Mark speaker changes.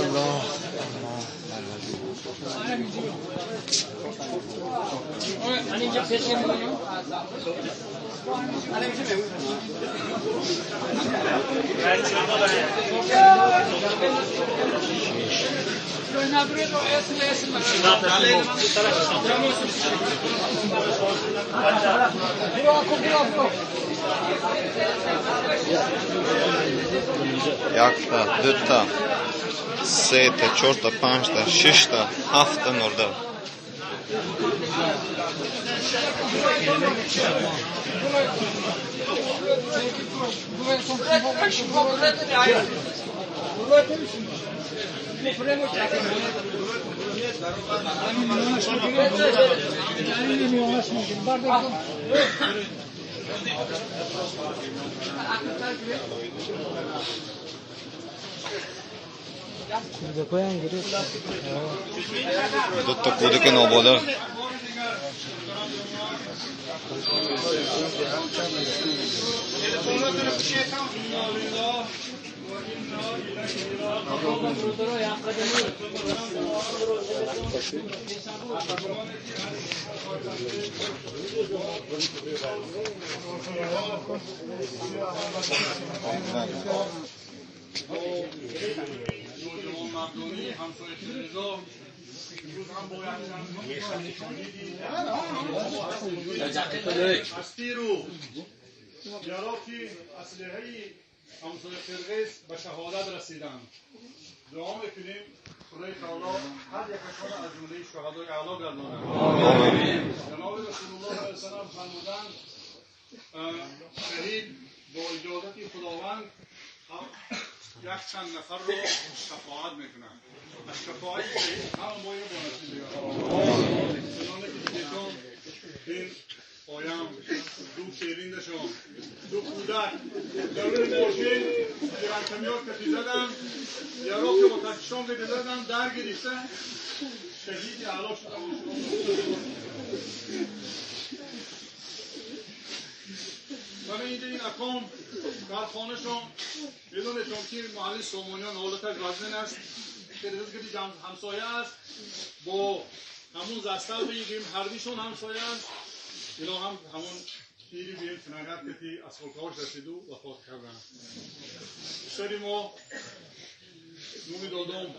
Speaker 1: الله. Якта, дута, сета, чорта, панҷта, шишта, ҳафта мурда. Дута кӯдаки ноболиғ.
Speaker 2: یاراکی اسلحه‌ای همسایه قرقیز به شهادت رسیدند. دعا میکنیم خدای تعالی هر یکشان از جمله شهدای اعلی گرداند. جناب رسول الله علیه و سلم فرمودند شهید با اجازت خداوند یک چند نفر رو شفاعت میکنند. از شفاعت شهید هم باید با نصیب گرداند. چنانکه دیدیتون این پایم دو شیرینشون دو کودک در روی ماشین گیرنکمیات کتی زدن یارو که با تکشان کتی زدن در گرفته شهید اعلی شدن. برای اینجا این اکام در خانهشون میدونشون که محل سومانیان حالتش وزن است که همسایه است با همون زسته بگیریم هرویشون همسایه است. اینا هم همون تیری بیم سنگت کتی از خلقهاش رسید و وفات کردن. سری ما نومی دادم